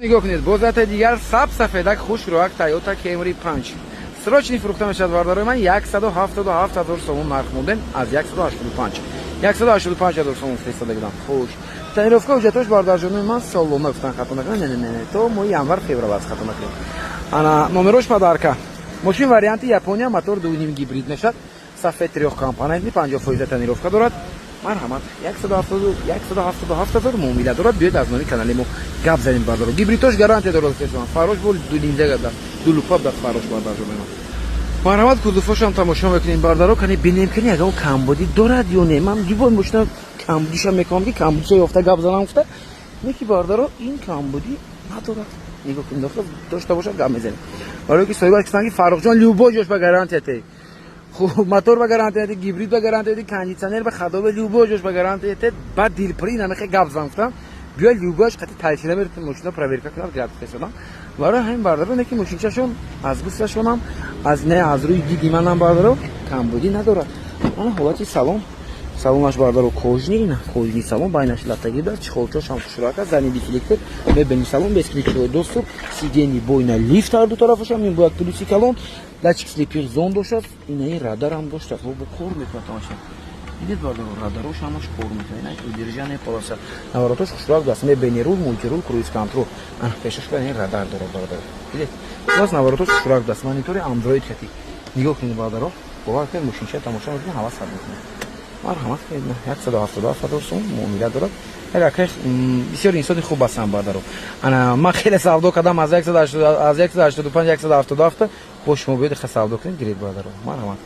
Нигоҳ кунед, боз ята дигар саб сафедак, хушрӯак Тойота Camry 5 срочный фурӯхта мешавад. Бародарои ман, 177 ҳазор сомон нарх мондем, аз 185, 185 ҳазор сомон фиристода будам. Хуш, тонировка, ҳуҷҷатош, бародарҷонои ман, солона гуфтан, хато накунам. Не, не, не, то моҳи январ, феврал аст, хато накунем. Ана номерош подарка. Мошин варианти Япония, мотор 2,5, гибрид мешавад, сафед, трёхкомпонентный, 50% тонировка дорад. Марҳамат, 177 ҳазор муомила дорад. Биёед, аз номи канали мо гап занем, бардаро. Гибридош гарантия дорад. Фарош бол дулинда дулупа даст фарош, бардарҷонои ман, марҳамат. Кузовошам тамошо мекунем, бардаро. Кани бинем, кани ягон камбудӣ дорад ё не. Ман любой мошина камбудиша мекунам, ки камбудиша ёфта гап занам гуфта. Не ки, бардаро, ин камбудӣ надорад. Нигоҳ кунед, дошта бошад, гап мезанем. Барое ки соҳибаш гуфтанд, ки Фаррухҷон, любой ҷош ба гарантия те. Хуб, мотор ба гарантия те, гибрид ба гарантия те, кондитсионер ба ходовой, любой ҷош ба гарантия те. Баъд дилпурӣ намехе гап зан гуфтам. Биё, любой ш қати тайшина меритем, мошина проверка кунад, гап фисодам. Барои ҳамин, бардаро, не ки мошинчашон аз гуфташонам, аз не, аз рӯи диди манам, бардаро, камбудӣ надорад. Ана ҳолати салон. Салонаш, бардаро, кожаный, на кожаный салон, байнаш латагӣ дорад, чехолчошам хушрак аст, задний дефлектор, мебини, салон бесключевой доступ, сиденье бойна лифт ҳар ду тарафашам. Ин бояд плюси калон. Датчик слепых зон доштааст, инаи радарам доштааст, бо кор мекунад. Тамоша, дидед, бардаро, радарош ҳамаш кор мекунад. Ина удержание полоса, наворотош хушрак аст, мебини, рул, мультирул, круиз контроль. Ана пешаш ин радар дорад, бардаро, дидед? Боз наворотош хушрак аст, монитори Андроид хати. Нигоҳ кунед, бардаро, бовар кунед, мошинча тамоша мекунед, ҳавас сар мекунед. Марҳамат кунед, 177 ҳазор сом муомила дорад. Як бисёр инсони хуб ҳастам, бардаро. Ана ман хеле савдо кардам аз 185, 177. Бо шумо биёед, ха, савдо кунед, гиред, бардаро. Марҳамат,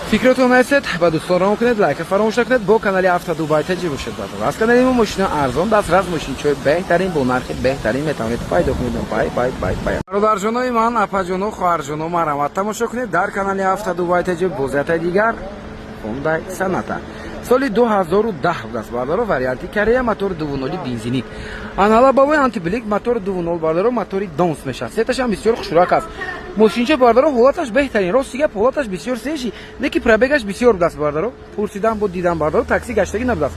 фикротон нарасед, ба дӯстон равон кунед, лайка фаромӯш накунед, бо канали Авто Дубай Таҷи бошед, бардаро. Аз канали мо мошина арзон дастрас, мошинчаҳои беҳтарин бо нархи беҳтарин метавонед пайдо кунед. Бай, бай, бай, бай, бародарҷонои ман, апаҷоно, хоҳарҷоно, марҳамат, тамошо кунед дар канали Авто Дубай Таҷи. Бозиятаи дигар Хондай Саната соли 2010 будааст, бардаро, варианти Корея, мотори 2,0 бензинӣ, ана лобовой антиблик, мотори 2,0, бардаро, мотори донс мешавад. Цветашам бисёр хушрак аст. Мошинча, бардаро, ҳолаташ беҳтарин. Рости гап, ҳолаташ бисёр свежий, не ки пробегаш бисёр будааст, бардаро. Пурсидам, бо дидам, бардаро, такси гаштагӣ набудааст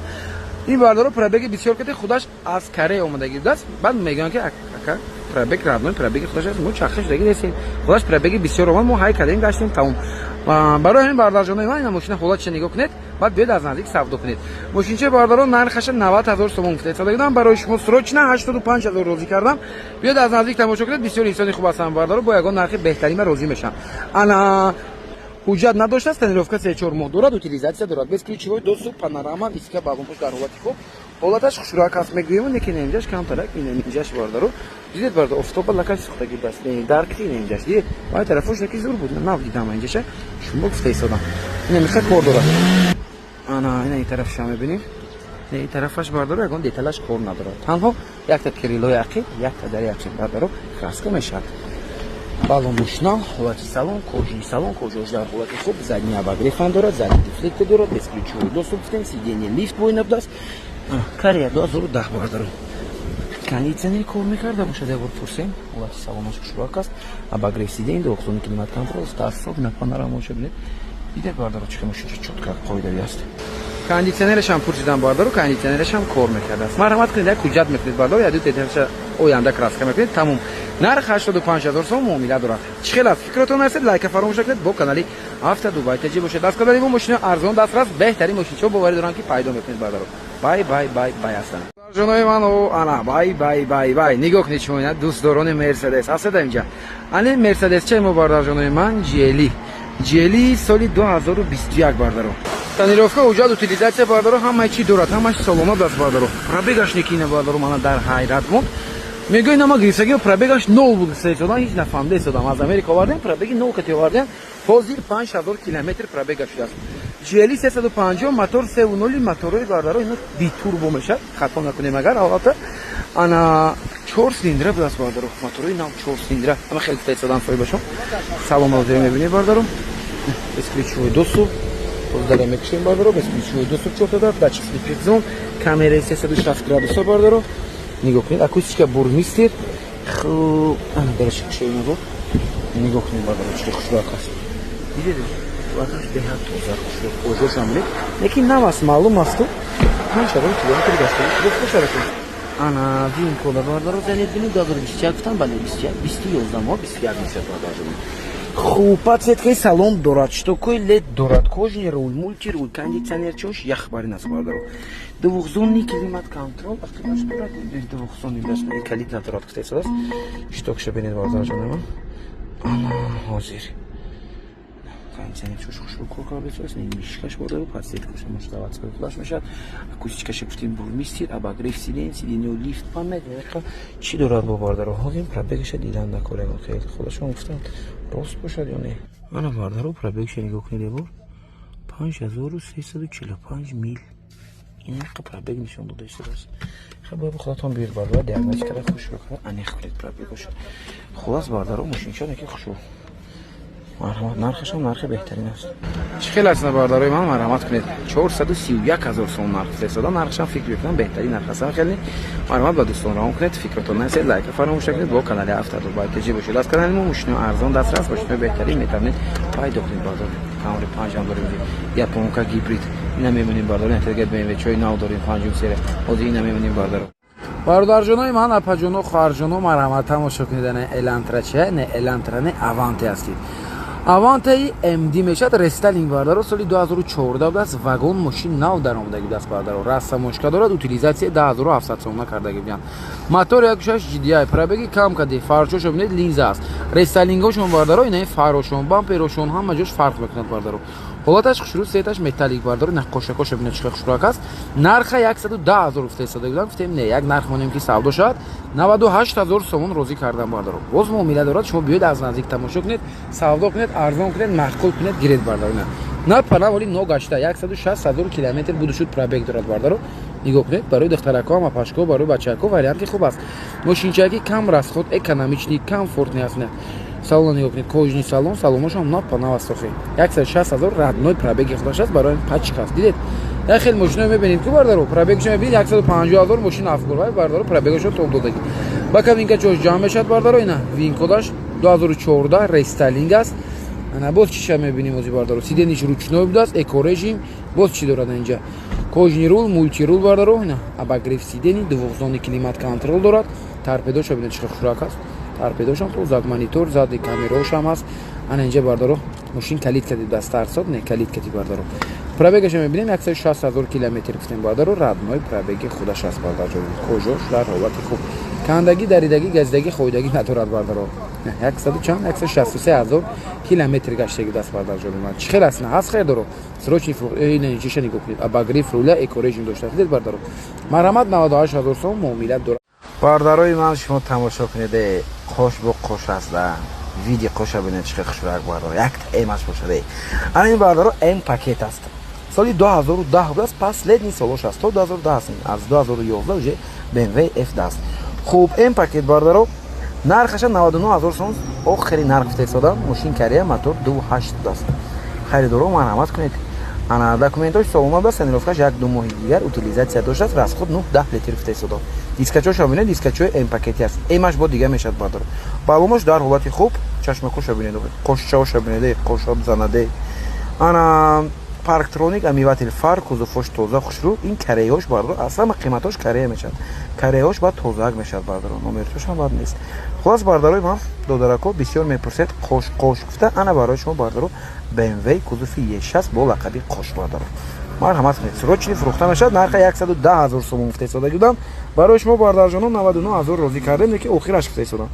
ин, бардаро. Пробеги бисёр каде, худаш аз Корея омадагӣ будааст. Баъд мегӯянд, ки ака, пробег родной, пробеги худаш аст, мо чахша шудагӣ нестем, худаш пробеги бисёр омад, мо ҳай кардем, гаштем, тамом. Барои ҳамин, бардарҷонои ман, ина мошина ҳолатша нигоҳ кунед, баъд биёед, аз наздик савдо кунед. Мошинчаи, бардаро, нархаша 90 ҳазор сомон гуфта, барои шумо срочно 85 ҳазор розӣ кардам. Биёед, аз наздик тамошо кунед. Бисёр инсони хуб ҳастам, бардаро, бо ягон нархи беҳтарин розӣ мешавам. Ана ҳуҷҷат надоштааст, тонировка 3-4 моҳ дорад, утилизация дорад, бесключевой доступ, панорама, виска, балонпош дар ҳолати хуб, ҳолаташ хушрак аст, мегӯем. Лекин инҷаш камтарак, инҷаш, бардаро, дидед, бардар, офтоба лакаш сӯхтагӣ бас даркти. Инҷаш дидед, вай тарафош наки зур буд, нав дидам инҷаша, шумо гуфта истодам. Ина миха кор дорад. Ана ина ин тарафша мебинем, ин тарафаш, бардаро, ягон деталаш кор надорад, танҳо якта крылои ақиб, якта дари ақиб, бардаро, краска мешавад. Балон мошина, ҳолати салон, кожаный салон, кожааш дар ҳолати хуб, задний обогрев дорад, задний дефлектор дорад, бесключевой доступ гуфтем, сиденье лифт бойна будааст. Корея, 2010, бардаро. Кондитсионер кор мекарда бошад, як бор пурсем. Ҳолати салонаш хушрак аст, обогрев сиденье, двухзонный климат контроль, старт-стоп, на панорама бинед. Дидед, бардаро, чӣ мошинча чётко қоидави аст. Кондитсионерашам пурсидам, бардаро, кондитсионерашам кор мекардааст. Марҳамат кунед, як ҳуҷҷат мекунед, бардаро, як ду деталша оянда краска мекунед, тамом. Нарх 85 ҳазор сом, муомила дорад. Чӣ хел аст, фикротон нарасед, лайка фаромӯш накунед, бо канали Авто Дубай Таҷи бошед. Аз канали мо мошина арзон дастрас, беҳтарин мошинчаҳо, боварӣ дорам, ки пайдо мекунед, бардаро. Бай, бай, бай, бай ҳастанд ҷонои ман. Ана, бай, бай, бай, бай. Нигоҳ кунед, шумо дӯстдорони Мерседес ҳастед инҷа. Ани Мерседес чай мо, бардарҷонои ман, GLE, GLE соли 2021, бардаро. Тонировка, ҳуҷҷат, утилизация, бардаро, ҳамаи чӣ дорад, ҳамаш солона даст, бардаро. Пробегаш некина, бардаро, мана дар ҳайрат монд. Мегӯи, нама гирифтагӣ, пробегаш нол буд, истодам, ҳеҷ нафаҳмида истодам. Аз Америка овардем, пробеги нол кати овардем, ҳозир 5000 километр пробега шудааст. GLE 350, мотор 3,0, моторои, бардаро, ино битурбо мешавад, хато накунем агар, албатта. Ана чор цилиндра будааст, бардаро, моторои нав, чор цилиндра, ама хеле гуфта истодам соҳибашон. Салон ҳозир мебинед, бардаро, бесключевой доступ, боз мекушем, бардаро, бесключевой доступ, чорта дар, датчик слепых зон, камераи 360 градуса, бардаро, нигоҳ кунед, акустика Бурмистер. Хуб, ана дараши кушоем, нигоҳ кунед, бардаро, чӣ хушрак аст, дидед? Ваташ беҳад тоза, хушрӯ, кожошам бинед, лекин нав аст, маълум асту 5000 километр гаштагӣ. Худо хушаракун. Ана вин-кода, бардаро, занед бинед, 2021 гуфтам, бале, 21, 20 11 моҳ, 21 месяц, бардарҷон. Хуб, подсветкаи салон дорад, щитокои лед дорад, кожаный руль, мультируль, кондитсионерчош яхбарин аст, бардаро. Двухзонный климат-контроль, ақибаш дорад, двухзонный даш, калид надорад, гуфта истодааст. Щитокша бинед, бардарҷонама. Ана, ҳозир. Кондитсионерчош хушрӯ кор карда истодааст, мишкаш, бардаро, подсветкаш ҳамаш заводской худаш мешавад. Акустикаша гуфтем, Бурмистер, обогрев сидень, сиденьё лифт, память, чӣ дорад бо, бардаро? Ҳозир пробегаша дидан накор, ягон хеле худашон гуфтанд, рост бошад ё не. Ана, бардаро, пробегша нигоҳ кунед, ебор 5345 мил инқа пробег нишон дода истодааст. Хеб, бояд худатон биёед, бардаро, диагностикара хушрӯ кунед, аниқ кунед пробегоша. Хулас, бардаро, мошинча неки хушрӯ. Марҳамат, нархашам нархи беҳтарин аст. Чӣ хел аст, бардарои ман, марҳамат кунед. 431 ҳазор сом нарх сесода, нархашам фикр мекунам беҳтарин нарх аст. Хеле марҳамат, ба дӯстон равон кунед, фикротон насед, лайка фаромӯш накунед, бо канали Автодубай бошед. Аз канали мо мошинои арзон, дастрас, мошинои беҳтарин метавонед пайдо кунед. Бардор, Камри панҷам дорем, японка гибрид, ина мемонем, бардор, ина BMW чои нав дорем, панҷум серия, ҳозир ина мемонем, бардаро. Бародарҷонои ман, апаҷоно, хоҳарҷоно, марҳамат, тамошо кунед. Не Элантра че, не Элантра, не Аванте ҳастид. Авантаи МД мешавад, рестайлинг, бардаро, соли 2014 будааст, вагон мошин нав даромадаги будааст, бардаро, растаможка дорад, утилизация 10700 сомона кардаги буданд. Мотор 1.6 GDI, пробеги кам кади, фарчошо бинед, линза аст, рестайлингошон, бардаро, инаи фарошон, бамперошон, ҳама ҷош фарқ мекунад, бардаро. Ҳолаташ хушрӯ, цветаш металлик, бардаро, наққошакоша бинед, чӣ хушрӯак аст. Нарха 110 ҳазор гуфта истода будам, гуфтем не, як нарх монем ки савдо шавад, 98 ҳазор сомон розӣ кардам, бардаро. Боз муомила дорад, шумо биёед, аз наздик тамошо кунед, савдо кунед, арзон кунед, маъқул кунед, гиред, бардаро. На панаволи ногашта, 160 ҳазор километр буду шуд пробег дорад, бардаро. Нигоҳ кунед, барои духтаракҳо, апашко, барои бачаҳако варианти хуб аст. Мошинчаки кам расход, экономичный, комфортный аст. Салон нигоҳ кунед, кожаный салон, салоношам на панав аст. Охи 160 ҳазор родной пробеги худаш аст, барои пачка аст. Дидед, як хел мошино мебинед ку, бардаро, пробегшо мебинед, 150 ҳазор мошин афгор, вай, бардаро, пробегашо тоб додагӣ. Ба кабинка чош ҷамъ мешавад, бардаро, ина вин-кодаш 2014, рестайлинг аст. Ана, боз чиша мебинем ози, бардаро? Сиденьиш ручной будааст, экорежим. Боз чӣ дорад инҷа? Кожаный руль, мультируль, бардаро, ина обогрев сидений, двухзонный климат контроль дорад. Торпедоша бинед, чӣ хушрак аст, торпедошам тозак, монитор, задний камераошам ҳаст. Ана инҷа, бардаро, мошин калид кади дастарсод, не калид кади, бардаро. Пробегаша мебинем, 160 ҳазор километр гуфтем, бардаро, родной пробеги худаш аст, бардарҷон. Кожош дар ҳолати хуб, кандагӣ, даридагӣ, газидагӣ, хоидагӣ надорад, бардаро. Яксаду чанд, 163 ҳазор километр гаштаги даст, бардарҷони ман. Чӣ хел аст, на ҳаст хел доро? Срочный чиша нигоҳ кунед, обогрев руля, экорежим дошта, дидед, бардаро. Марҳамат, 98 ҳазор сом муомила дорад. Бардарои ман, шумо тамошо кунед, қош бо қош аст, види қоша бинед, чӣ хел хушрак, бардаро, якта эмаш бошад. Ана ин, бардаро, М пакет аст, соли 2010 будааст, последний солош аст, то 2010 аст, аз 2011 уже BMW F аст. Хуб, М пакет, бардаро, нархаша 99 ҳазор сом охири нарх гуфта истодам. Мошин Корея, мотор 2.8 будааст. Харидоро, марҳамат кунед. Ана, документош солома будааст, тонировкаш 1-2 моҳи дигар, утилизация доштааст, расход 9-10 литр гуфта истодам. Дискачоша бинед, дискачои М пакети аст, эмаш бо дига мешавад, бардаро. Баллонош дар ҳолати хуб, чашмакоша бинед, қошчаоша бинед, қошоб занаде. Ана, парктроник, омыватель фар, кузовош тоза, хушрӯ. Ин кореяош, бардаро, аз ҳама қиматош Корея мешавад, кореяош баъд тозаак мешавад, бардаро, номертошам бад нест. Хулас, бардарои ман, додарако, бисёр мепурсед қош, қош гуфта. Ана, барои шумо, бардаро, BMW кузови Е6 бо лақаби қош, бардаро, марҳамат кунед, срочный фурӯхта мешавад. Нарха 110 ҳазор сомон гуфта истода будам, барои шумо, бардарҷонон, 99 ҳазор розӣ кардем, леки охираш гуфта истодам.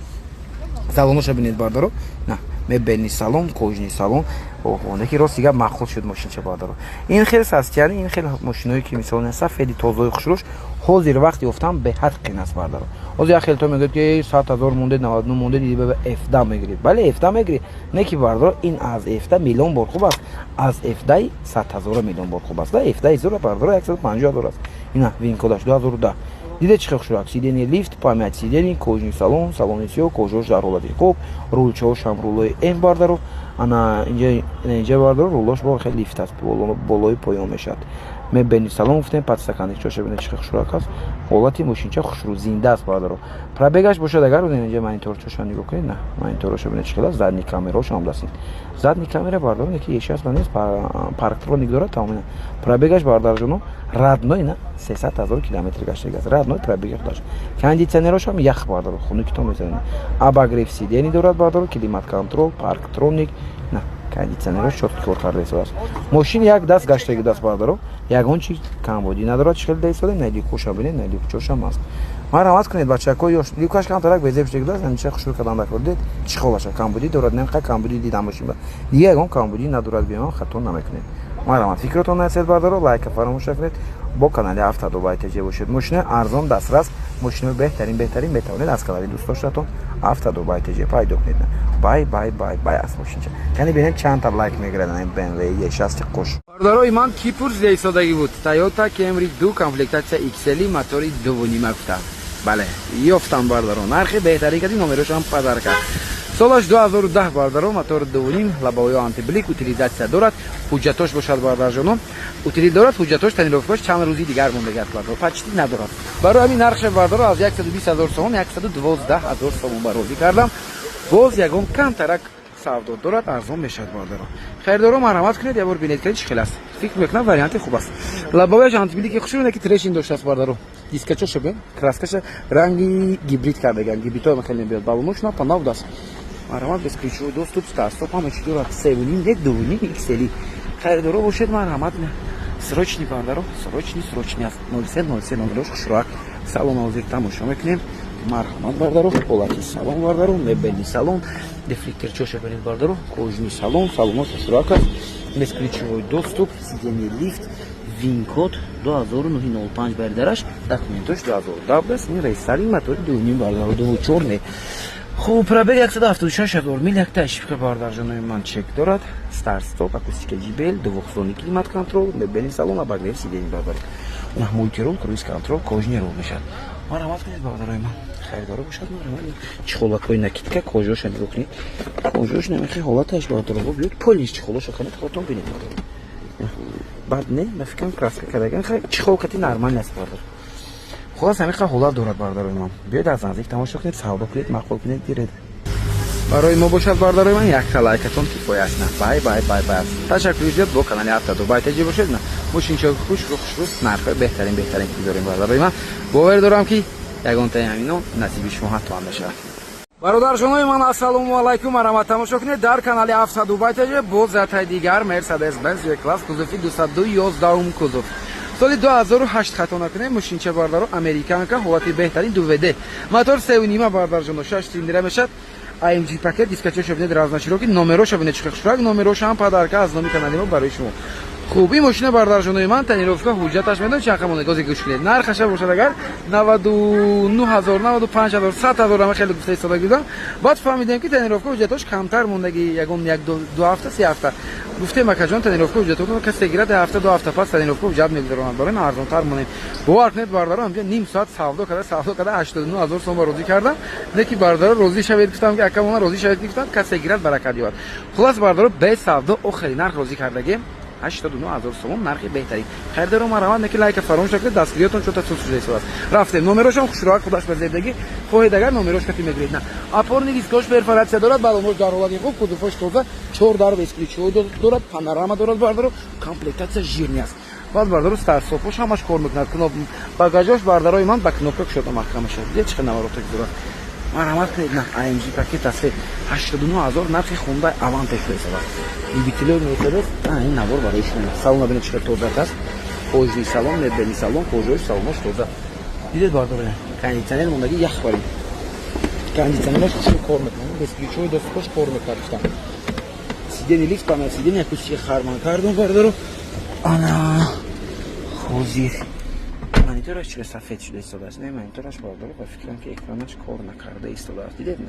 Салоноша бинед, бардаро, на мебельный салон, кожаный салон. Оҳо, ки рости гап, маъқул шуд мошинча, бардаро. Ин хел састияни, ин хел мошиное ки мисол сафеди тозаи хушрӯш ҳозир вақти ёфтан беҳад қин аст, бардаро. Ҳозир як хел то мегӯяд, ки 100 000 монде, 99 монде, диди F10 мегиред. Бале, F10 мегиред, не ки, бардаро, ин аз F10 миллион бор хуб аст, аз F10 100 000 миллион бор хуб аст. F10 зура, бардаро, 150 000 аст. Ина вин-кодаш 2010. Диде, чӣ хел хушрак: сиденье лифт, память сидений, кожаный салон, салони сиёҳ, кожош дар ҳолати хуб, рулчаошам рулои М, бардаро. Ана инҷа, бардаро, рулош бо хел лифт аст, болои поён мешавад. Мебельный салон гуфтем, подстаканник чоша бинед, чӣ хушрӯак аст. Ҳолати мошинча хушрӯ, зинда аст, бародаро. Пробег аш бошад, агар инҷа мониторчоша нигоҳ кунед, на мониторошо бинед, чӣ хел аст. Задний камераошо ҳам дастин, задний камера, бародаро, ки ешаст нест, парктроник дорад, тамом. Пробег аш, бародарҷоно, родной на 300 000 километр гаштагӣ аст, родной пробег и худаш. Кондитсионерош ҳам ях, бародаро, хунукито мезанед. Обогрев сидений дорад, бародаро, климат контроль, парктроник, на кондитсионерош чётко кор карда истодааст. Мошин як даст гаштагӣ даст, бародаро, ягон чи камбодӣ надорад. Чӣ хел даистода, на люкоша бинед, на люкчошам аст. Марҳамат кунед, бачако. Ёш люкаш камтарак безеб шудагӣ, ҳамиша хушрӯ кардан дакор. Дид, чӣ холаша камбудӣ дорад? Немқа камбудӣ дидам мошин ба, дига ягон камбудӣ надорад, гӯям хато намекунед. Марҳамат, фикротон насед, бародаро, лайка фаромӯш накунед, бо канали Авто Дубай ТЖ бошед. Мошинаи арзон, дастрас, мошинаи беҳтарин, беҳтарин метавонед аз канали дӯстдоштатон Авто Дубай ТЖ пайдо кунед. Бай, бай, бай, бай аст мошинча. Кани бинем, чандта лайк мегирад BMW E6 қош. Бародарои ман, ки пурсида истодагӣ буд Toyota Camry 2, комплектация XL, мотори 2,5 гуфта. Бале, ёфтам, бародаро, нархи беҳтарин кади, номерошам подарка. Солаш 2010, бардаро, мотор 2,5, лобовой антиблик, утилизация дорад. Ҳуҷҷатош бошад, бардарҷоно, утили дорад ҳуҷҷатош, тонировка ш чанд рӯзи дигар мондаги аст, бардаро, почти надорад. Барои ҳамин нархша, бардаро, аз 120 ҳазор сомон 112 ҳазор сомон ба розӣ кардам. Боз ягон камтарак савдо дорад, арзон мешавад, бардаро. Харидоро, марҳамат кунед, ябор бинед, кунед, чӣ хел аст. Фикр мекунам, варианти хуб аст. Лобовой аш антиблик и хушро ки трещин доштааст, бардаро. Дискачоша бин, краскаша ранги гибрид кардаган, гибридҳо хеле мебиёд. Балоношна панав даст. Марҳамат, бесключевой доступ, старт-стоп, ҳама чӣ дорад. 3,5, не, 2,5 XL. Харидоро бошед, марҳамат, срочный, бардаро, срочный, срочный аст. 03 03 номерош хушроак. Салон ҳозир тамошо мекунем. Марҳамат, бардаро, ҳолати салон, бардаро, мебельный салон, дефлекторчоша бинед, бардаро, кожаный салон, салонош хушроак аст. Бесключевой доступ, сиденье лифт, VIN-код 2005 бардараш, документош 2010 аст. Ин рейсари мотори 2,5, бардаро, 2,4 не. Хуб, пробег 176 ҳазор мил, якта ошибка, бардарҷонои ман, чек дорад. Старт стоп, акустика JBL, двухзонный климат контроль, мебельный салон, обогрев сидений, бардар, мультирул, круиз контроль, кожаный рул мешавад. Марҳамат кунед, бародарои ман, харидоро бошад, марҳамат. Чехолакҳои накидка, кожа ша нигоҳ кунед, кожа ш намехи ҳолаташ, бардаро, биёд, полиш чехолоша кунед, худатон бинед, бардаро. Баъд не, ба фикрам, краска кардаган, чехол кати нормально аст, бардар. Хулас, ҳамиқа ҳолат дорад, бардарои ман. Биёед, аз наздик тамошо кунед, савдо кунед, маъқул кунед, гиред. Барои мо бошад, бардарои ман, якта лайкатон кифоя аст. На, бай, бай, бай, бай. Ташаккури зиёд, бо канали Авто Дубай ТЖ бошед. На мошинчо хушрӯ, хушрӯ, нархҳои беҳтарин, беҳтарин ки дорем, бардарои ман. Бовар дорам, ки ягонтаи ҳамино насиби шумо ҳатман мешавад. Бародарҷонои ман, ассалому алайкум. Марҳамат, тамошо кунед дар канали Авто Дубай ТЖ. Боз затаи дигар Мерседес Бенз Е класс, кузови 211 кузов, соли 2008, хато накунем. Мошинча, бардаро, американка, ҳолати беҳтарин, 2 WD, мотор 3,5, бардарҷоно, 6 цилиндра мешавад. AMG пакет, дискачоша бинед, разноширокий, номероша бинед, чӣ хушрак, номероша ҳам подарка аз номи канали мо барои шумо. Хуб, ин мошина, бардарҷонои ман, тонировка ҳуҷҷаташ медонед чанд қамоне? Гозе гӯш кунед, нархаша бошад агар 99 ҳазор, 95 ҳазор, 100 ҳазор, ама хеле гуфта истода будам. Баъд фаҳмидем, ки тонировка ҳуҷҷатош камтар мондаги, ягон як ду ҳафта, се ҳафта. Гуфтем: акаҷон, тонировка ҳуҷҷатотон касе гирад, ҳафта, 2 ҳафта пас тонировка ҳуҷҷат мегузаронад, барои арзонтар монем. Бовар кунед, бардаро, ҳамҷа ним соат савдо карда, савдо карда, 89 ҳазор сом ба розӣ кардам. Не ки, бардаро, розӣ шавед, гуфтам, ки акамона розӣ шавед, гуфтам, касе гирад, баракат ёбад. Хулас, бардаро, бе савдо охири нарх розӣ кардагем, 89 ҳазор сомон, нархи беҳтарин. Харидоро, марҳамат, неки лайка фаромӯш накунед, дастгириётон чота сус шуда истодааст. Рафтем, номерошам хушроак, худаш ба зебдагӣ. Хоҳед агар, номерош кати мегиред. На опорный дискош перфорация дорад, балонош дар ҳолати хуб, кузовош тоза, чор дар бесключевой дорад, панорама дорад, бардаро, комплектация жирный аст. Баъд, бардаро, старт-стопош ҳамаш кор мекунад, кноп багажош, бардарои ман, ба кнопка кушода маҳкам мешавад. Дид, чӣ хел наворотак дорад. Марҳамат кунед, на AMG пакет аст, 89 ҳазор нархи Хундай Аванте шуда истодааст. Любитель ои Мерседес, ин навор барои шумо. Салона бинед, чӣ хел тоза аст, кожаный салон, мебельный салон, кожа ои салонош тоза. Дидед, бардор, кондитсионер мондаги, ях барин, кондитсионераш хушро кор мекунад, бесключевой доступ аш кор мекунад, гуфтам. Сиденье лифт, пана сиденье, акустика Харман Кардон, бардаро. Ана ҳозир монитораш чиро сафед шуда истодааст? Не, монитораш, бардоро, ба фикрам, ки экранаш кор накарда истодааст. Дидед, на,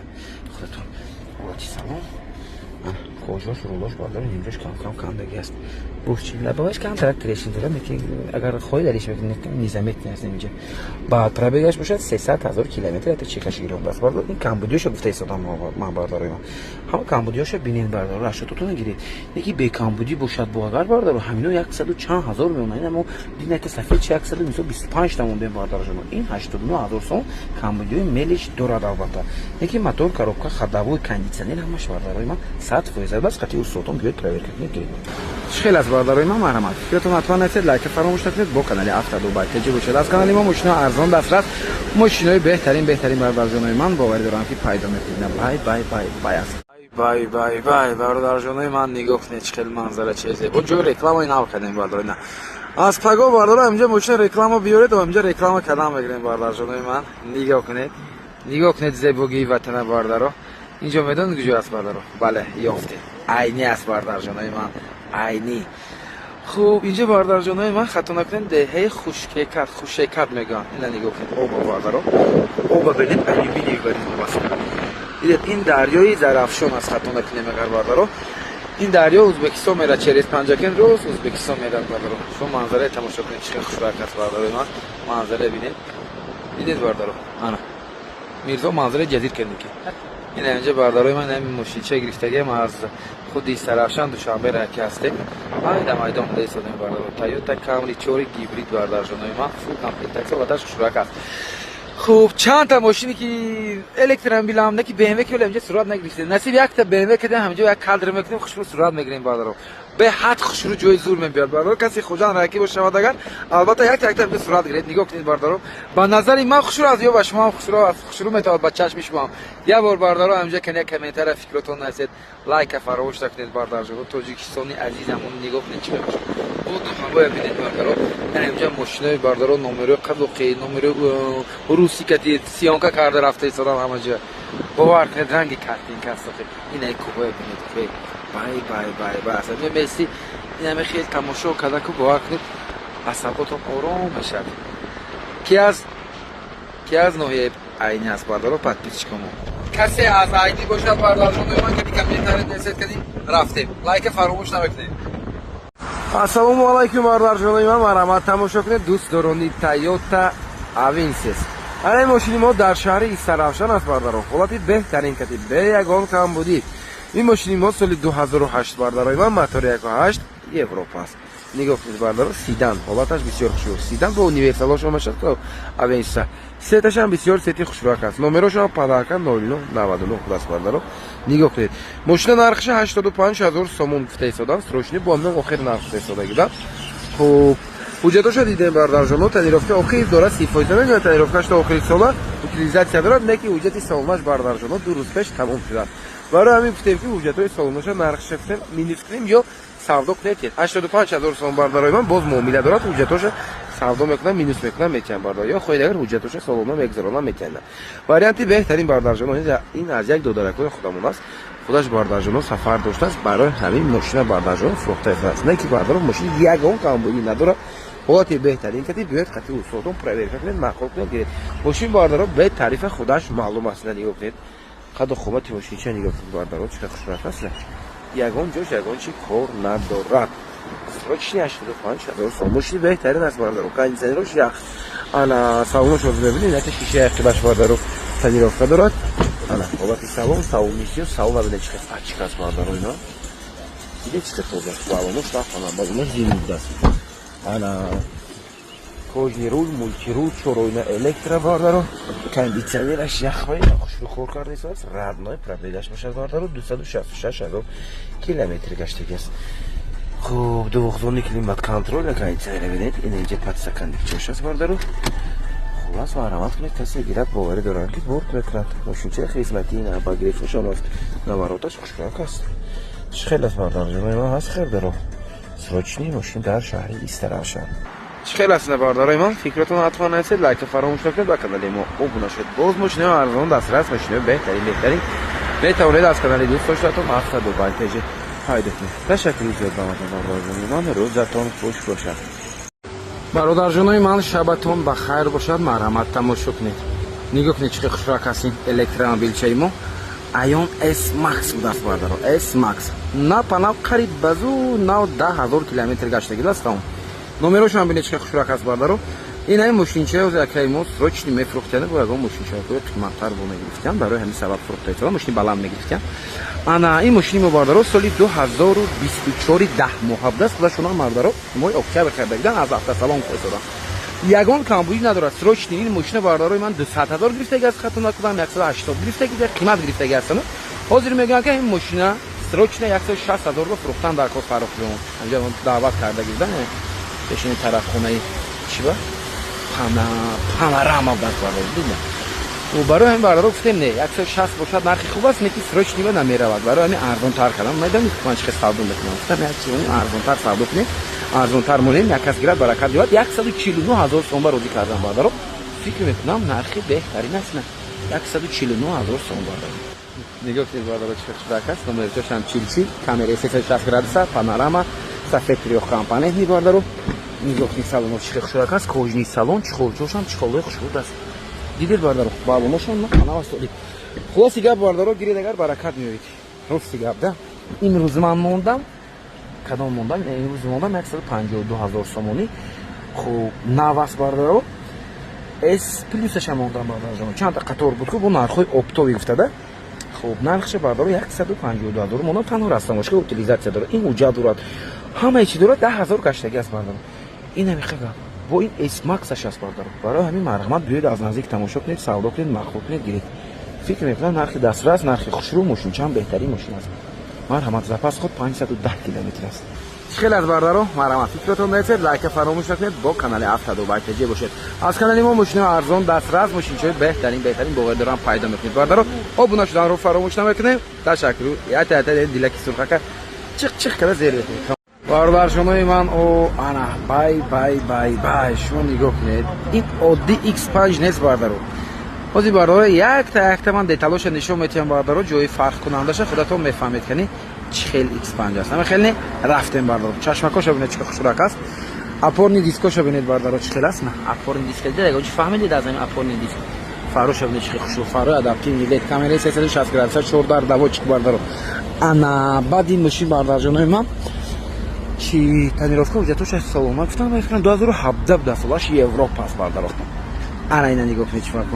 худатон, ҳолати салон. Кожош, рулош, бардор, нимҷош кам-кам кандаги аст. Бушчи лобовояш камтарак трещин дорад, лекин агар хоҳӣ, дариш мекунӣ, незаметный аст инҷа. Баъд пробегаш бошад 300 000 километр, ята чекаш гирифт аст, бардор. Ин камбудиёша гуфта истодам ман, бардорои ман. Ҳама камбудиёша бинед, бардор, расчётотона гиред. Яки бекамбудӣ бошад бо агар, бардор, ҳамино яксаду чанд ҳазор меонад. Ин мо дината сафед чи яксаду мисол 25 тамон бем, бардарожоно. Ин 89 000 сом, камбудиёи мелиш дорад албатта. Лекин мотор, коробка, ходовой, кондитсионер ҳамаш, бардарои ман, 100% бас. Қати устодон биёед, проверка кунед, гиред. Чӣ хел аст, бардарои ман? Марҳамат, фикратон ҳатман нависед, лайка фаромӯш накунед. Бо канали Автодубай теҷи бошед. Аз канали мо мошинои арзон дастрас, мошинои беҳтарин, беҳтарин, бардарҷонои ман, боварӣ дорам, ки пайдо мекунед. Бай, бай, бай, бай аст. Бай, бай, бай, бародарҷонои ман, нигоҳ кунед, чӣ хел манзара, чизе зебо. Ҷои рекламаи нав кардем, бардарои на. Аз паго, бардора, инҷа мошина реклама биёред ва инҷа реклама кардан мегирем, бардарҷонои ман. Нигоҳ кунед, нигоҳ кунед зебогии ватана, бардаро. Инҷо медонед куҷо аст, бардаро? Бале, ёфтед, Айни аст, бардарҷонои ман, Айни. Хуб, инҷо, бардарҷонои ман, хато накунем, деҳаи Хушкекат, Хушекат мегӯянд. Ина нигоҳ кунед, оба, бардаро, оба бинед, алюминий барин об аст. Дидед, ин дарёи Зарафшон аст, хато накунем агар, бардаро. Ин дарё Ӯзбекистон мерад, через Панҷакент рост Ӯзбекистон мерад, бардаро. Шумо манзараи тамошо кунед, чӣ хел хушрак аст, бардарои ман. Манзара бинед, дидед, бардаро? Ана Мирзо, манзараи ҷазир кардем ки ин инҷа, бардарои ман, ҳамин мошинча гирифтагиам аз худи Сарафшан, Душанбе раки ҳастем, майда майда омода истодем, бардаро. Тойота Камри чори гибрид, бардарҷонои ман, фулл комплектация, ҳолаташ хушрак аст. Хуб, чандта мошине ки электромобилам, не ки БМВ, ки инҷа сурат нагирифтем. Насиб якта БМВ кардем, ҳаминҷо як кадр мекунем, хушрӯ сурат мегирем, бардаро. Беҳад хушрӯ, ҷои зур мебиёд, бардаро. Касе Хуҷанд раки бошавад агар, албатта, якта якта инҷа сурат гиред. Нигоҳ кунед, бардаро, ба назари ман хушрӯ аст ё ба шумо ҳам хушрӯ аст? Хушрӯ метавад ба чашми шумо. Як бор, бардаро, ҳаминҷа кани як комментария, фикротон нависед, лайка фаромӯш накунед, бардарҷоно. Тоҷикистони азизамон, нигоҳ кунед, чӣ мебошад. Боду ҳавоя бинед, бардаро. Яъне инҷа мошинои, бардаро, номерои қазоқӣ, номерои русӣ кати съёмка карда рафта истодан ҳама ҷо. Бовар кунед, ранги картинка аст. Ина кӯҳое бинед, бай, бай, бай, бай. Аслан меси инаме хел тамошо карда ку, бовар кунед, асаботон ором мешавад. Ки аз ноҳияи Айни аст, бардаро, подписчикомо? Касе аз Айни бошад, бардарҷонои ман, кади комментария несед, кади рафтем, лайка фаромӯш намекунем. Ассалому алайкум, бародарҷонои ман, марҳамат, тамошо кунед, дӯстдорони Тойота Авенсис. Ана мошини мо дар шаҳри Истаравшан аст, бардаро, ҳолати беҳтарин кати, бе ягон камбудӣ. Ин мошини мо соли 2008, бардарои ман, мотори 1.8, Европа аст. Нигоҳ кунед, бардаро, седан, ҳолаташ бисёр хушрӯ. Седан бо универсалошон мешад ко Авенсиса. Сеташам бисёр сети хушрӯак аст. Номерошам подарка 0999 будааст, бардаро. Нигоҳ кунед, мошина нархша 85 ҳазор сомон гуфта истодам, срочный бо ҳамин охир нарх гуфта истода. Хуб, ҳуҷҷатоша дидем, бардарҷоно, тонировка охир дорад, 30% мегӯяд, тонировкаш то охири сола утилизация дорад, не ки ҳуҷҷати салонаш, бардарҷоно, 2 рӯз пеш тамом шудааст. Барои ҳамин гуфтем, ки ҳуҷҷатҳои салонаша нархша гуфтем минус кунем ё савдо кунед. 85 ҳазор сомон, бардарои ман, боз муомила дорад. Ҳуҷҷатоша савдо мекунам, минус мекунам, метиҳам, бардар, ё хоҳед агар, ҳуҷҷатоша салона мегузаронам, метиҳам. Варианти беҳтарин, бардарҷоно, ин аз як додаракои худамон аст. Худаш, бардарҷоно, сафар доштааст, барои ҳамин мошина, бардарҷоно, фурӯхта аст. Не ки, бардаро, мошин ягон камбудӣ надорад, ҳолати беҳтарин кати. Биёед, қати устодон проверка кунед, маъқул кунед, гиред мошин, бардаро, бе тарифа худаш маълум аст. Нигоҳ кунед, қаду қомати мошинча нигоҳ кунед, бардаро, чӣ хушрак аст, ягон ҷош ягон чи кор надорад. Срочный 85 000 сом, мошини беҳтарин аст, бардаро. Кондиционерош ях, ана салонош ҳозир мебинед, ята шишаи ақибаш, бардаро, тонировка дорад. Ана ҳолати салон, салонисиё, салон набинед, чӣ хел ачик аст, бардаро. Ина дидед, чӣ хел тоза балонош нафана, балонош зимний будааст. Ана кожаный руль, мультируль, чороина электро, бардаро, кондиционераш яхбаи хушрӯ кор карда истодааст. Родной пробегаш бошад, бардаро, 266 000 километр гаштагиаст. Хуб, двухзонный климат контроль, кондиционера бинед, ин инҷа подстаканникчош аст, бардаро. Хулас, марҳамат кунед, касе гирад, боварӣ дорам, ки бурд мекунад. Мошинчаи хизматӣ на ба грифошон аст, навороташ хушрак аст. Чӣ хел аст, бардарҷонои ман, ҳаст хердаро? Срочный мошин дар шаҳри Истаравшан. Чӣ хел аст, бародарои ман? Фикротон ҳатман нависед, лайка фаромӯш накунед, ба канали мо обуна шуд. Боз мошинаи арзон дастрас, мошинаи беҳтарин, беҳтарин метавонед аз канали дӯст доштатон Авто Дубай ТЖ пайдо кунед. Ташаккури зиёд ба матон, бародарҷони ман, рӯзатон хуш бошад. Бародарҷонои ман, шабатон ба хайр бошад. Марҳамат, тамошо кунед, нигоҳ кунед, чӣ хел хушрак аст ин электромобилчаи мо. Aion S Max будааст, бардаро. S Max на панав, қариб ба зуд нав 10 000 километр гаштагидааст, тамом. Номерошам бинед, чӣ хушрак аст, бардаро. Ин ҳамин мошинчаи ҳозир акаи мо срочно мефурӯхтиянд, бо ягон мошинчаҳои қиматтар бо мегирифтиянд, барои ҳамин сабаб фурӯхта, мошини баланд мегирифтиянд. Ана ин мошини мо, бардаро, соли 2024, 10 моҳа будааст. Худашонам, бардаро, моҳи октябр харидагидан, аз автосалон фиристоданд, ягон камбудӣ надорад. Срочно ин мошина, бардарои ман, 200 000 гирифтаги аст, хато накунам, 180 гирифтаги, қимат гирифтаги ҳастанд. Ҳозир мегӯям, ки ин мошина срочно 160 000 ро фурӯхтан дар кор. Фаррухҷон анҷа даъват карда гирдан пешини тарафхонаи чиба Панорама будааст, бардаро, дидем. Барои ҳамин, бардаро, гуфтем, не, 160 бошад, нархи хуб аст, неки срочный ба намеравад. Барои ҳамин арзонтар кардам. Майдонӣ, ман чӣ хел савдо мекунам. Гуфтам, як чиз арзонтар савдо кунем, арзонтар монем, як кас гирад, баракат ёбад. 149 000 сом ба розӣ кардам, бардаро. Фикр мекунам, нархи беҳтарин аст, на 149 000 сом, бардаро. Нигоҳ кунед, бардаро, чӣ хушрак аст. Номерчошам чилчил, камераи 360 градуса, панорама, сафед, трёхкомпонентный, бардаро. Нигоҳ кунед, салоно чӣ хушрак аст, кожаный салон, чехолчошам чехолои хушруд аст. Дидед, бардаро, балоношон нанавастоди. Хулоси гап, бардаро, гиред, агар баракат меёбед. Рости гап да, имрӯз ман мондам, кадом мондам, имрӯз мондам 152 000 сомонӣ. Хуб, наваст, бардаро, С плюсаша мондам, бардарҷон, чанда қатор буд ку бо нархҳои оптовый гуфтада. Хуб, нархша, бардаро, 152 000 мондам. Танҳо растамошка, утилизация дорад, ин ҳуҷҷат дорад, ҳамаи чи дорад, 10 000 гаштагӣ аст, бардаро. Ин ҳамиха гап бо ин S-Max-аш аст, бардаро. Барои ҳамин марҳамат, биёед, аз наздик тамошо кунед, савдо кунед, маъқул кунед, гиред. Фикр мекунам, нархи дастрас, нархи хушрӯ, мошинчаам беҳтарин мошин аст. Марҳамат, запас ход 510 километр аст. Хеле аз бардаро, марҳамат, фикратон нарасед, лайка фаромӯш накунед, бо канали Афтаду Байтаҷе бошед. Аз канали мо мошинои арзон, дастрас, мошинчаҳои беҳтарин, беҳтарин боғе дорам пайдо мекунед, бардаро. Обуна шуданро фаромӯш намекунем. Ташаккур. Ята ята дилаки сурхака чихчих када зер мекунед, бародаршонои ман. О, ана, бай бай бай бай, шумо нигоҳ кунед, ин оддӣ X5 нест, бардаро. Ҳозир, бардаро, якта якта ман деталоша нишон метиҳам, бардаро, ҷои фарқкунандаша худатон мефаҳмед, кани чӣ хел X5 аст. Ама хел не, рафтем, бардаро. Чашмакоша бинед, чӣ хушрак аст. Опорный дискоша бинед, бардаро, чӣ хел аст. На опорный диск дида, ягон чӣ фаҳмидед аз ҳамин опорный диск? Фароша бинед, чӣ хел хушрӯ, фарои адаптивный, лед, камераи 360 градуса, чордар доводчик, бардаро. Ана баъд ин мошин, бардарҷонои ман, чи тонировка, ҳуҷҷатоша саломат гуфтам, мефикрам, 2017 буда, солаш Европа аст, бардаро. Ана ина нигоҳ кунед, чӣ фарқ.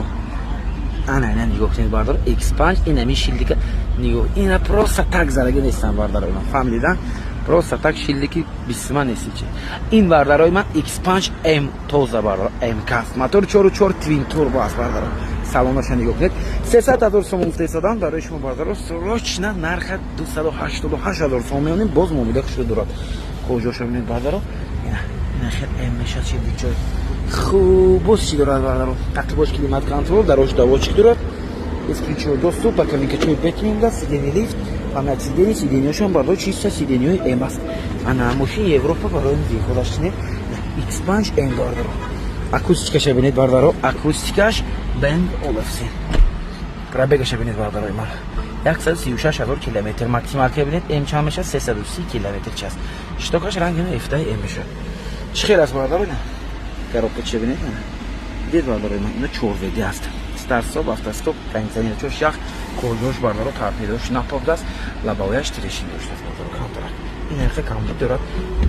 Ана ина нигоҳ кунед, бардаро, X5. Инами шилдика нигоҳ, ина просто так зараги нестам, бардаро, ина фаҳмидида, просто так шилдики бисма нести чи. Ин, бардарои ман, X5 M тоза, бардаро, МК аст, мотор 4,4, twin turbo аст, бардаро. Салонаша нигоҳ кунед. 300 000 сомон гуфта истодан барои шумо, бардаро. Срочно нарха 288 000 сомон меонем, боз муомила шуда дорад. Кожаша бинед, бардаро, ина ина хел М мешад шилдикчой. Хуб, боз чӣ дорад, бардаро? Тақрибош климат контроль, дарош доводчик дорад, бесключевой доступ, боковикачои Бэтмен аст, сиденье лифт, память сидений, сиденьяшон, бардаро, чисто сиденьяи М аст. Ана мошини Европа, барои зихудаш не X5 М, бардаро. Акустикаша бинед, бардаро, акустикаш Bang Olufsen. Пробегаша бинед, бардарои ман, 136 000 километр. Максималка бинед, М чанд мешад? 330 километр час. Щитокаш ранги ФД М мешад. Чӣ хел аст, бардаро? Коробка чия бинед, дид, бардарои ман, ина чорведи аст, старт-стоп, автостоп, кондиционер, чош ях, кожош, бардаро, торпедош напобдааст, лобовояш трещина доштааст, бардаро, камтарак. Ин ҳақиқа камбуд дорад,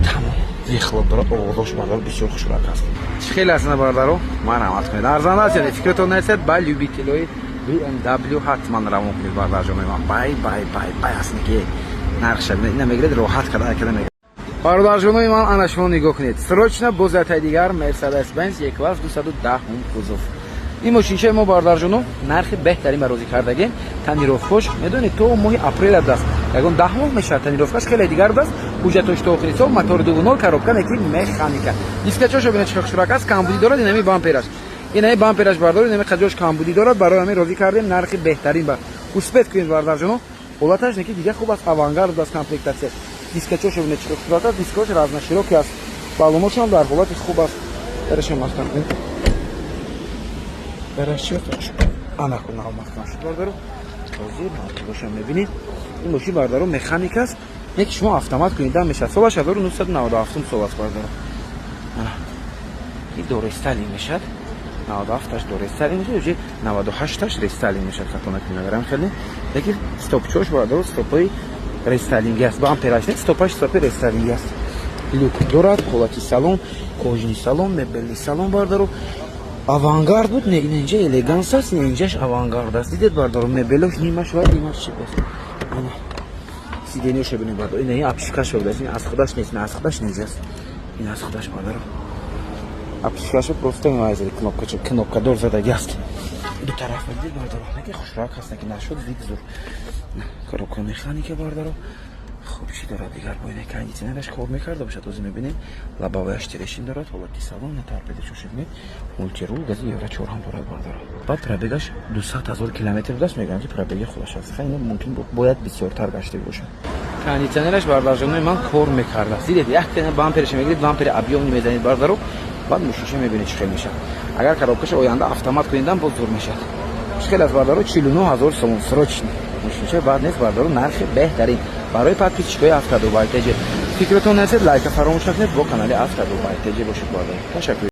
тамом. Выхлоп дорад, овозош, бардаро, бисёр хушрак аст. Чӣ хеле аст, бардаро, марҳамат кунед, арзанда аст. Яъне фикратон нарасед, ба любителои BMW ҳатман равон кунед, бардарҷонои ман. Бай бай бай бай аст, ки нархша ина мегиред, роҳат када када мегиред. Бародарҷонои ман, ана шумо нигоҳ кунед, срочно боз ятаи дигар Mercedes Benz E-Class 210 кузов. Ин мошинчаи мо, бародарҷоно, нархи беҳтарин ба розӣ кардагем. Тонировкош, медонед, то моҳи апрел аст, ягон 10 моҳ мешавад. Тонировкаш хеле дигар будааст, ҳуҷҷатош то охири сол, мотори 2,0, коробка неки механика. Дискачошо бинед, чӣ хушрак аст, камбудӣ дорад инами бампераш, инами бампераш, бардор, инами қаҷош камбудӣ дорад. Барои ҳамин розӣ кардем нархи беҳтарин ба. Успеть кунед, бародарҷоно. Ҳолаташ неки дига хуб аст, авангард аст, комплектация. Дискачошо бинед, чӣ хушрак аст, дискош разноширокий аст, баллоношам дар ҳолати хуб аст. Дарашам маҳкам кунед, дараш чи ана кун, маҳкам шуд, бардаро. Ҳозир мартибошам мебинед. Ин мошин, бардаро, механик аст, неки шумо автомат кунед, дам мешавад. Солаш 1997 сол аст, бардаро. Ин дорестайлинг мешавад. 97-аш до рестайлинг мешад, уже 98-аш рестайлинг мешад, хато накунем агарам хеле. Лекин стопчош, бародаро, стопои рестайлинги аст. Бампераш не, стопаш стопи рестайлинги аст. Люк дорад, ҳолати салон, кожаный салон, мебельный салон, бародаро. Авангард буд, не, инҷа Элеганс аст, не, инҷаш Авангард аст. Дидед, бародаро, мебелош нимаш ва нимаш чи аст. Ана сиденьёша бинед, бародаро. Ина ин обшивкаш будааст, ин аз худаш нест, ин аз худаш нест. Ин аз худаш, бародаро. Обшивкаша просто кнопкача, кнопкадор задаги аст. Ду тараф дидед, бародаро, наки хушрак ҳаст, наки нашуд вид зур. Коробка механика, бародаро. Хуб, чӣ дорад дигар? Бо ина кондитсионераш кор мекарда бошад, озӣ мебинем. Лобовояш трещин дорад, ҳолати салон на торпеда чошед мед, мультируль, гази Евро 4 ҳам дорад, бародаро. Баъд пробегаш 200 000 километр будааст, мегӯям, ки пробеги худаш аст. Хай, мумкин бояд бисёртар гашта бошад. Кондитсионераш, бардарҷонои ман, кор мекардааст. Дидед, як бамперша мегиред, бампери объёмный мезанед, бародаро, баъд мошинша мебинед, чӣ хел мешавад. Агар коробкаша оянда автомат кунедам, боз зур мешавад. Чӣ хел аст, бародаро? 49 000 сомон, срочный. Мошинша бад нест, бародаро, нархи беҳтарин барои подписчикои Автодубай ТЖ. Фикротон несед, лайка фаромӯш накунед, бо канали Автодубай ТЖ бошед, бародаро. Ташаккур.